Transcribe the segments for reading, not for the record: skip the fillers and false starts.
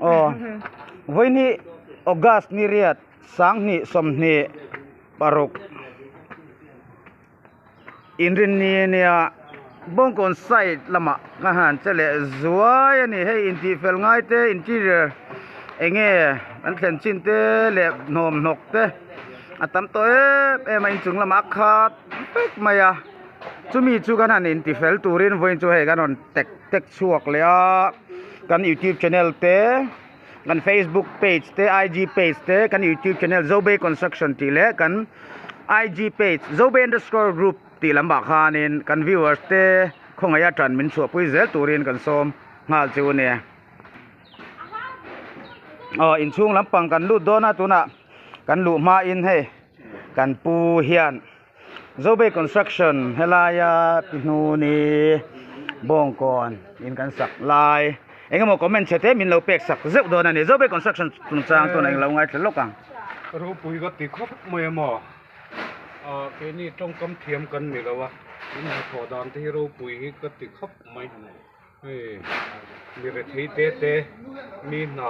Aw vawiin August ni riat sanghnih sawmhnih paruk inrinni nia Bawngkawn side lamah ka han che leh zuai a ni hei intihfel ngai te interior eng nge an thlen chin te leh hnawm hnawk te a tam tawh em em a inchung lamah a khat vek mai a chumi chu kan han intifel turin vawiin chu hei kan rawn tek tek chhuak leh a kan youtube channel te kan facebook page te ig page te kan youtube channel zobay construction tih leh kan ig page zobay underscore group tih lamah khanin kan viewers te khawngaih a tan min chhuahpui zel turin kan sawm nghal chu a ni aw inchhung lampang kan lut dawn a tunah kan luh hmain hei kan pu hian Zobay construction helaia pi hnuni bawngkawn in kan sak lai engemaw comment chhe te min lo pek sak zeuh dawn a ni Zobay construction chungchang chuan englo ngaithla lawk ang. Ropui ka ti khawp mai a maw? Ah keini tawngkam thiam kan ni lo a, in hnathawh dan te hi ropui hi ka ti khawp mai. Hei mi rethei te te mi hna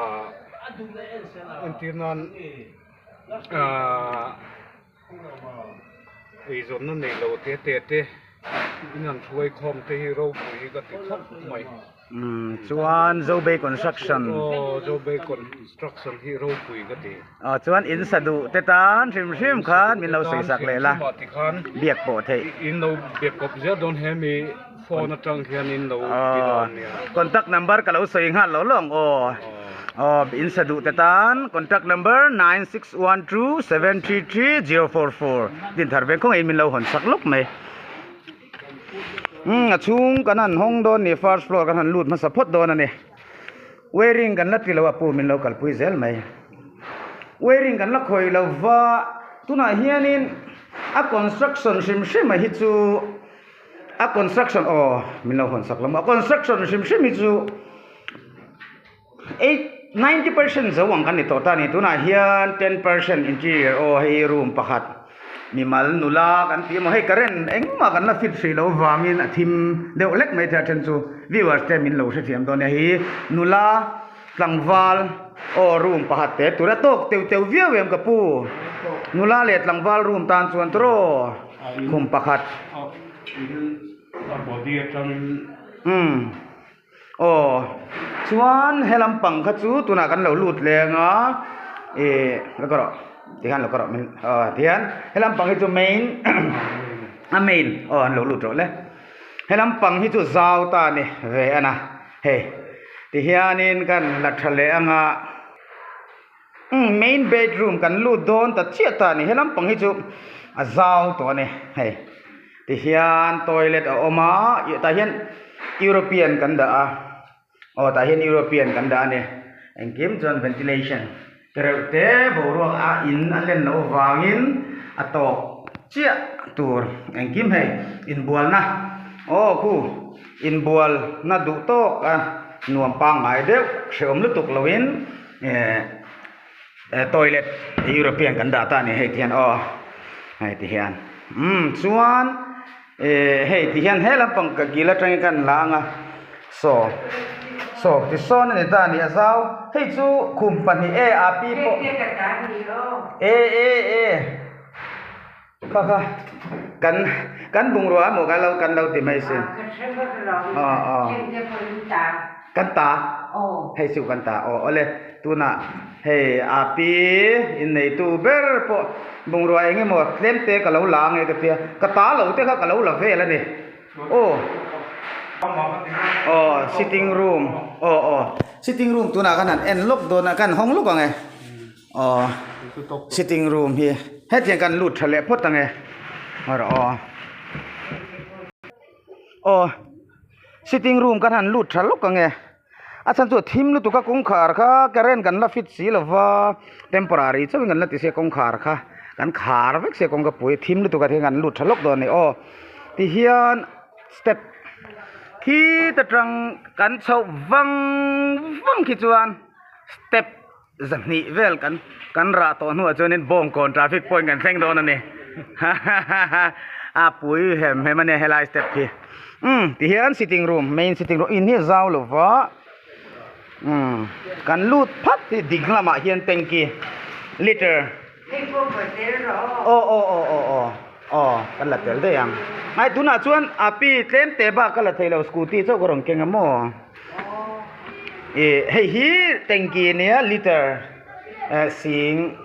entir nan ah eizawnna nei lo te te te in han hruai khawm te hi ropui hi ka ti khawp mai. Umm chuan Zobay construction. Aw Zobay construction hi ropui ka ti. Aw chuan in sa duh te tan hrim hrim khan min lo sawi sak leh la biak pawh theih. In lo biak kawp zel dawn he mi phone atang hian in lo ti dawn nia. Contact number ka lo sawi nghal lo lo ang aw. Aw in sa duh te tan contact number 9612733044 din thar veng khawngaih in min lo hawn sak lawk mai. Umm a chhung kan han hawng dawn ni first floor kan han lut hmasa phawt dawn a ni. Wiring kan la ti lo a pu min lo kalpui zel mai. Wiring kan la khawih lo va tunah hianin a construction hrim hrim a hi chu a construction aw min lo hawn sak lo maw a construction hrim hrim hi chu eight ninety percent zo ang kan ni tawh ta a ni tunah hian ten percent interior aw hei room pakhat mimal nula kan tih emaw hei current engmah kan la fit hrih loh vangin a thim deuh hlek mai thei a then chu viewers te min lo hrethiam dawn nia hei nula tlangval aw room pakhat te tur a tawk teuh teuh viau em ka pu nula leh tlangval room tan chuan tawh khum pakhat. Umm. Aw chuan he lampang kha chu tunah kan lo lut leng a ih la ka rawh tihian la ka rawh min aw tihian he lampang hi chu main a main aw an lo lut rawh le he lampang hi chu zau ta a ni ve a na hei tihianin kan la tha leh anga umm main bedroom kan lut dawn ta chiah ta a ni he lampang hi chu a zau tawh a ni hei. Tihian toilet a awm a ih tah hian european kan dah a aw tah hian european kan dah a ni engkim chuan ventilation te reuh te boruak a in a len loh avangin a tawk chiah tur engkim hei inbualna aw khu inbualna duh tawk a nuam pangngai deuh hrehawm lutuk loin eh toilet european kan dah ta a ni hei ti hian aw hei ti hian umm chuan eh hei ti hian he lampang ka kil atangin khan la ang a saw saw ti sawn a ni ta a ni a zau hei chu khum pahnih e a pi pawh e e e kha kha kan kan bungrua emaw kan lo kan lo ti mai sin aw aw kan ta hei chu kan ta aw awle tunah hei a pi inneitu ber pawh bungrua eng emaw tlem te ka lo la ang e ka tia ka ta lo te kha ka lo la vel a ni aw aw sitting room aw aw sitting room tunah khan han en lawk dawn a kan hawng lawk ang e. Aw sitting room hi hetiang kan lut tha leh phawt ang e aw aw sitting room kan han lut tha lawk ang e a chhan chu a thim lutuk a kawngkhar kha current kan la fit si lova temporary chauhin kan la ti sia kawngkhar kha kan khar vek sia kawngka pui thim lutuk ah hian kan lut tha lawk dawn a ni aw tihian step khi ta tang kan chhoh vang vang khi chuan step. Zahnih vel kan kan rah tawh hnuah chuanin Bawngkawn traffic point kan thleng dawn a ni. A pui hem hem a nia helai step hi. Umm tihian sitting room main sitting room in hi a zau lo va. Umm. ang kan lut phat hi ding lamah hian tanky liter aw aw aw aw aw aw kan la tel daih ang ai tunah chuan a pi tlem te bak ka la thei lo scooty chauh ka rawn keng a maw ih hei hi tanky ania liter eh sing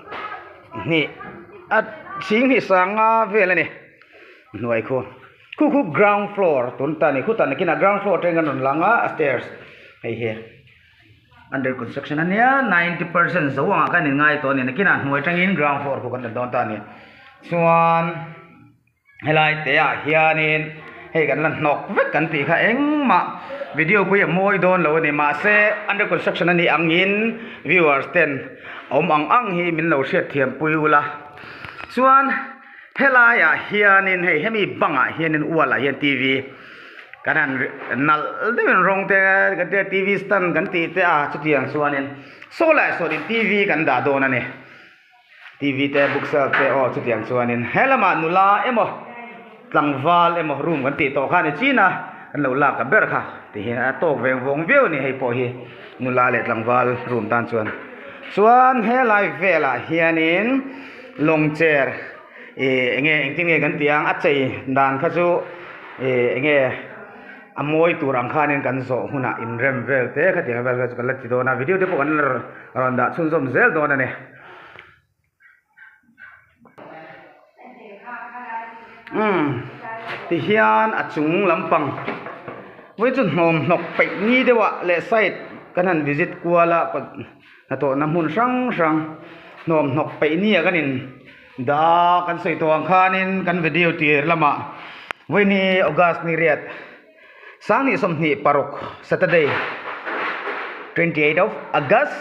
hnih a sing hnih sanga vel a ni hnuai khu. Khu khu ground floor tun ta ni khutah nakinah ground floor atangin kan rawn lang a stairs hei hi under construction ania 90% zo angah khan in ngai tawh a ni nakinah hnuai atangin ground floor khu kan la dawn ta a ni chuan helai te ah hianin hei kan la hnawk vek kan tih kha engmah video pawh hi a mawi dawn lo a ni mahse under construction anih angin viewers ten awm ang ang hi min lo hriatthiam pui ula chuan. Helai ah hianin hei hemi bangah hianin wall ah hian tv kan han nalh deuhin rawng te kan tia tv stand kan tih te a chutiang chuanin saw leh sawtin tv kan dah dawn a ni tv te bookshelf te aw chutiang chuanin he lamah nula emaw tlangval emaw room kan tih tawh kha a ni chin a kan lo lak ta ber kha ti hian a tawk veng vawng viau a ni hei pawh hi nula leh tlangval room tan chuan chuan helai velah hianin. Lawng chair ih enge engtin nge kan tih ang a chei dan kha chu ih enge a mawi tur ang khanin kan zawh hunah inrem vel te khatiang vel kha chu kan la ti dawn a video te pawh kan la rawn dah chhunzawm zel dawn a ni. Umm tihian a chung lampang vawi chu hnawm hnawk peih ni deuh ah leh side kan han visit kual a. Hnathawhna hmun hrang hrang hnawm hnawk peih nia kan in dah a kan sawi tawh ang khanin kan video tir lamah vawiini August ni riat sanghnih 26 Saturday 28 of August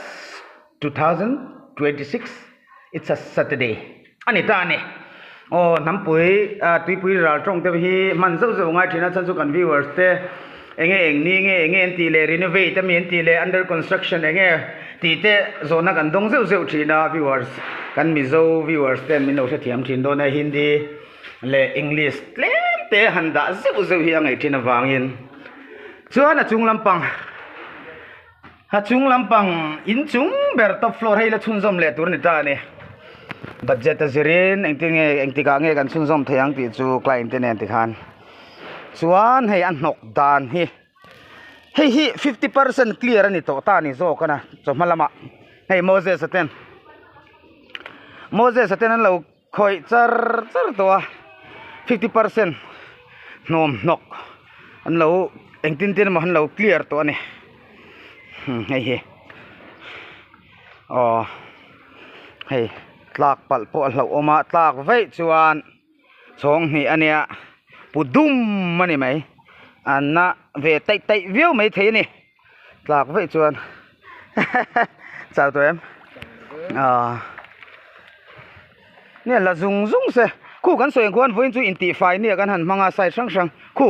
2026 it's a Saturday a ni ta a ni aw hnampui ah tuipui ral tawng te hi hman zauh zauh ngai thin a chhan chu kan viewers te enge eng ni nge enge an tih leh renovate ami an tih leh under construction enge tih te zawhna kan dawng zeuh zeuh thin a viewers kan mizo viewers ten min lo hrethiam thin dawn a hindi leh english tlem te han dah zeuh zeuh hi a ngaih thin avangin chuan a chung lampang. A chung lampang in chung ber top floor hei la chhunzawm leh tur a ni ta a ni. Budget a zirin engtin nge engtikah nge kan chhunzawm thei ang tih chu client te nen tikhan chuan hei a hnawk dan hi hei hi 50% clear a ni tawh ta a ni zawk a na chawhma lamah hei Moses a ten Moses a ten an lo khawih char char tawh a 50% hnawm hnawk an lo engtin tin emaw an lo clear tawh a ni hei hi aw hei tlak palh pawh a hlauh awm a tlak vaih chuan chhawng hnih a nia pu dum a ni mai an na ve taih taih viau mai thei a ni tlak vaih chuan chau tawh em ah nge la zung zung se khu kan sawi ang khuan vawiin chu intihfai nia kan han hmang a side hrang hrang khu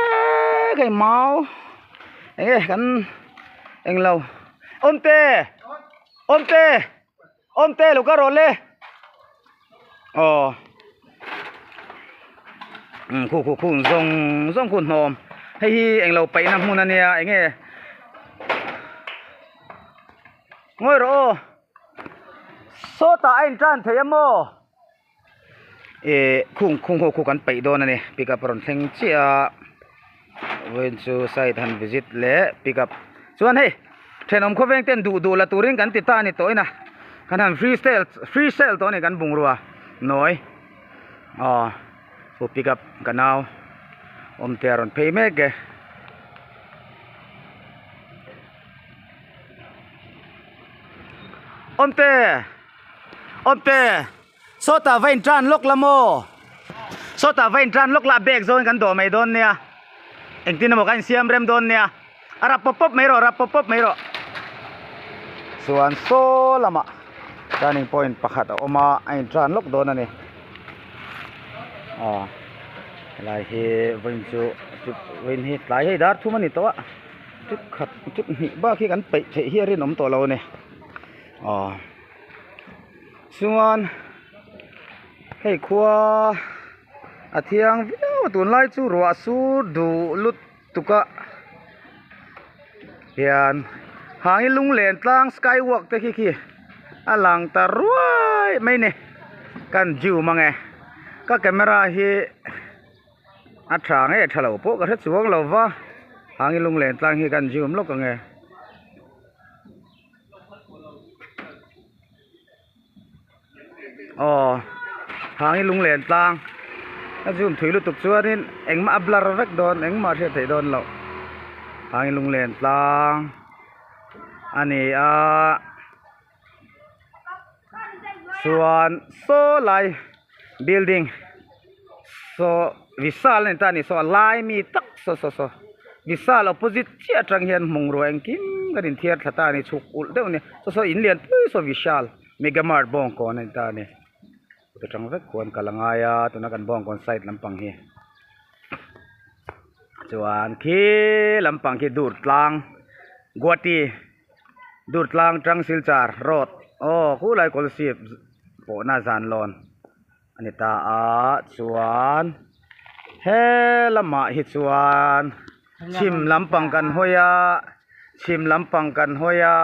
eee kei mau eng nge kan englo awmte awmte awmte lo ka rawn le aw umm khu khu khu zawng zawng khu hnawm hei hi englo paihna hmun ania eng nge ngawi rawh aw sawtah a in tan thei a maw ih khung khung ho khu kan peih dawn a ni pick up a rawn thleng chiah a vawiin chu site han visit leh pick up chuan hei thenawm khawveng ten duh duh la turin kan ti ta a ni tawh in a kan han free sale free sale tawh a ni kan bungrua nawi aw chu pick up ka nau awmte a rawn phei mek e. Awmte awmte sawtah va in tan lawk la maw sawtah va in tan lawk la bag zawngin kan dawh mai dawn nia engtin emaw kan insiam rem dawn nia a rap pawp pawp mai rawh rap pawp pawp mai rawh chuan saw lamah turning point pakhat a awm a a in tan lawk dawn a ni aw helai hi vawiin chu vawiin hi tlai hei dar thum a ni tawh a. Trip khat trip hnih bak hi kan peih theih hi a rinawm tawh lo a ni aw chuan hei khua a thiang viau a tunlai chu ruah sur duh lutuk a hian Hangi lunglen tlang sky walk te khi khi a lang ta ruai mai ni kan view mang e ka camera hi a tha nge tha lo pawh ka hre chuang lo va hangi lunglen tlang hi kan zoom lawk ang e. Aw hangi lunglen tlang a zoom thui lutuk chuanin engmah a blur vek dawn engmah a hriat theih dawn loh hangi lunglen tlang a ni a chuan saw lai building saw vishal a ni ta a ni saw a lai mi tak saw saw saw vishal opposite chiah atang hian hmungrua engkim kan inthiar thla ta a ni chhuk ulh deuh a ni saw saw in lian pui saw vishal mega mart bawngkawn a ni ta a ni kut atang vek khuan kal a ngai a tuna kan bawngkawn side lampang hi chuan khi lampang khi dur tlang guwahati. Durtlang tang Silchar road aw khulai kawlsip pawhna zan lawn a ni ta a chuan he lamah hi chuan chhim lampang kan hawi a chhim lampang kan hawi a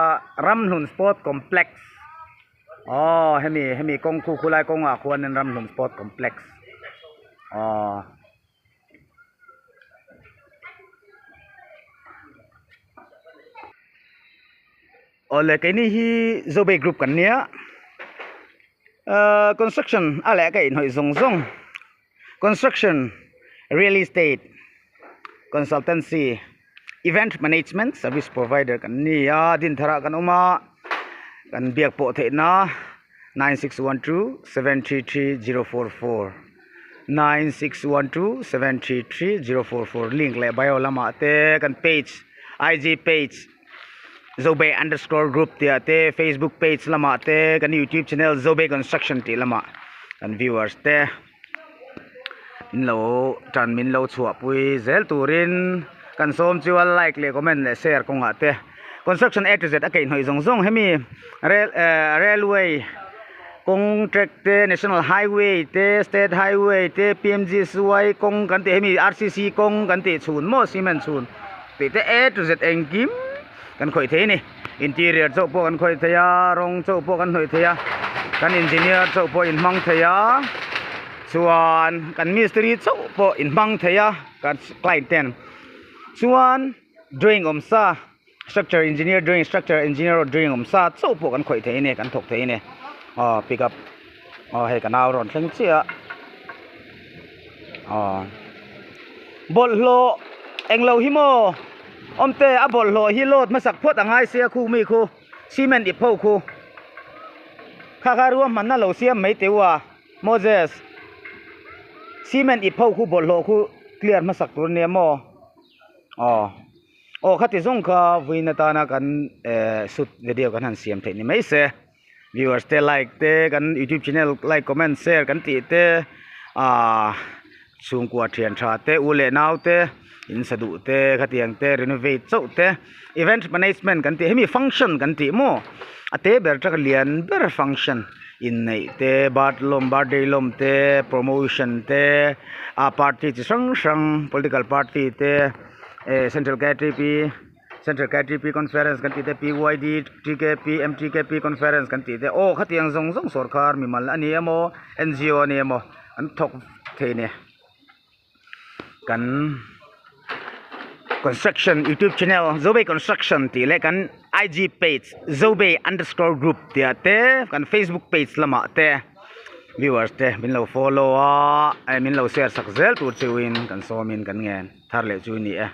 Ramhlun sport complex aw hemi hemi kawng khu khulai kawngah khuanin Ramhlun sport complex aw. Awle keini hi Zobei group kan nia ahh construction a leh ka inhnawih zawng zawng construction real estate consultancy event management service provider kan ni a Dinthar ah kan awm a kan biak pawh theihna 9612733044 9612733044 link leh bio lamah te kan page IG page Zobei underscore group tih ah te Facebook page lamah te kan youtube channel Zobei construction tih lamah kan viewers te min lo tan min lo chhuahpui zel turin kan sawm chu a like leh comment leh share kawngah te construction a to z a kaihhnawih zawng zawng hemi rel eh railway kawng track te national highway te state highway te pmgsy kawng kan tih hemi rcc kawng kan tih chhun maw cement chhun tih te a to z engkim kan khawih thei a ni interior chauh pawh kan khawih thei a rawng chauh pawh kan hnawih thei a kan engineer chauh pawh inhmang thei a chuan kan mistiri chauh pawh inhmang thei a kan client ten chuan drawing awm sa. Structure engineer drawing structure engineer drawing awm sa chauh pawh kan khawih thei a ni kan thawk thei a ni aw pick up aw hei ka nau rawn thleng chiah a aw bawlhhlawh englo hi maw awmte a bawlhhlawh hi load hmasak phawt a ngai sia khu mi khu cement ip ho khu kha kha ruahmanna lo siam mai teu a Moses cement ip ho khu bawlhhlawh khu clear hmasak tur a nia maw aw. Aw khati zawng kha vawiin atana kan eh shoot video kan han siam theih ni mai se viewers te like te kan youtube channel like comment share kan tih te ah chhungkua thian tha te u leh nau te in sa duh te khatiang te renovate chauh te event management kan tih hemi function kan tih maw a te ber taka lian ber function inneih te birth lawm birthday lawm te promotion te ah party chi hrang hrang political party te. Eh central ktp central ktp conference kan tih te pyd tkp mtkp conference kan tih te aw khatiang zawng zawng sawrkar mimal a ni emaw ngo a ni emaw an thawk thei a ni kan construction youtube channel zobei construction tih leh kan ig page zobei underscore group tih ah te kan facebook page lamah te. Viewers te min lo follow a eh min lo share sak zel tur chu in kan sawm in kan ngen thar leh chu a ni e.